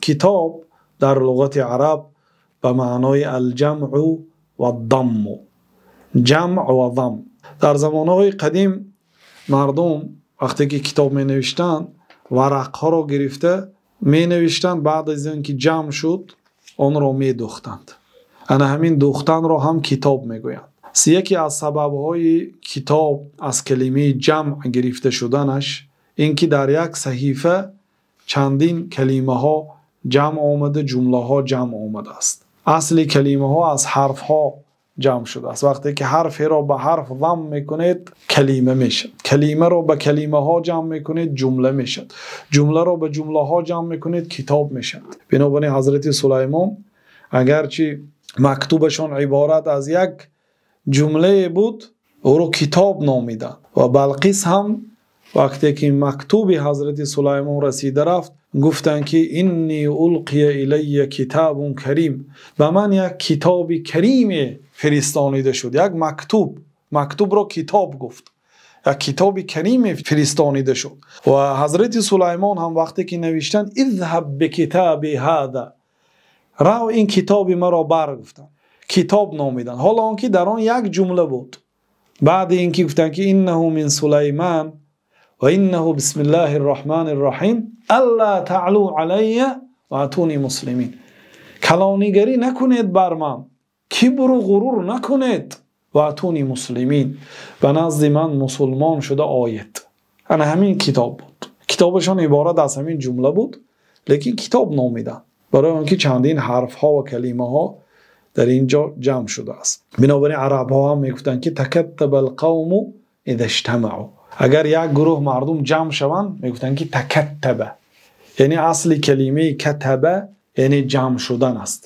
Китоб дар луғати араб ба маънои ал-ҷамъ ва-д-дамм, ҷамъ ва зам. Дар замонҳои қадим мардум вақте ки китоб менавиштанд, варақҳоро гирифта менавиштанд, баъд аз инки ҷамъ шуд онро медӯхтанд. Ана ҳамин дӯхтанро ҳам китоб мегӯянд. Яке аз сабабҳои китоб аз калимаи ҷамъ гирифта шуданаш инки дар як саҳифа чандин калимаҳо ҷамъ омада, ҷумлаҳо ҷамъ омадааст. Асли калимаҳо аз ҳарфҳо ҷамъ шудааст. Вақте ки ҳарферо ба ҳарф зам мекунед, калима мешавад. Калимаро ба калимаҳо ҷамъ мекунед, ҷумла мешавад. Ҷумларо ба ҷумлаҳо ҷамъ мекунед, китоб мешавад. Бинобар ин Ҳазрати Сулаймон агарчи мактубашон иборат аз як ҷумла буд, ӯро китоб номиданд ва Балқис ҳам вақте ки мактуби Ҳазрати Сулаймон расида рафт, гуфтанд ки إني ألقي إلي كتاب كريم, ба ман як китоби кариме фиристонида шуд. Як мактуб, мактубро китоб гуфт. Як китоби кариме фиристонида шуд. Ва Ҳазрати Сулаймон ҳам вақте ки навиштанд اذهب بكتابي هذا, рав ин китоби маро бар, гуфтанд. Китоб номиданд. Ҳоло онки дар он як ҷумла буд. Баъд инки гуфтанд ки إنه من سليمان وإنه بسم الله الرحمن الرحيم ألا تعلوا علي وأتوني مسلمين. Калонигарӣ накунед бар ман, кибру ғурур накунед, وأتوني مسلمين, ба назди ман мусулмон шуда оед. Ана ҳамин китоб буд. Китобашон иборат аз ҳамин ҷумла буд, лекин китоб номиданд барои онки чандин ҳарфҳо ва калимаҳо дар инҷо ҷамъ шудааст. Бинобар ин арабҳо ҳам мегуфтанд ки تكتب القوم إذا اجتمعوا. Агар як гурӯҳ мардум ҷамъ шаванд, мегуфтанд ки تكتب, яъне асли калимаи كتب яъне ҷамъ шудан аст.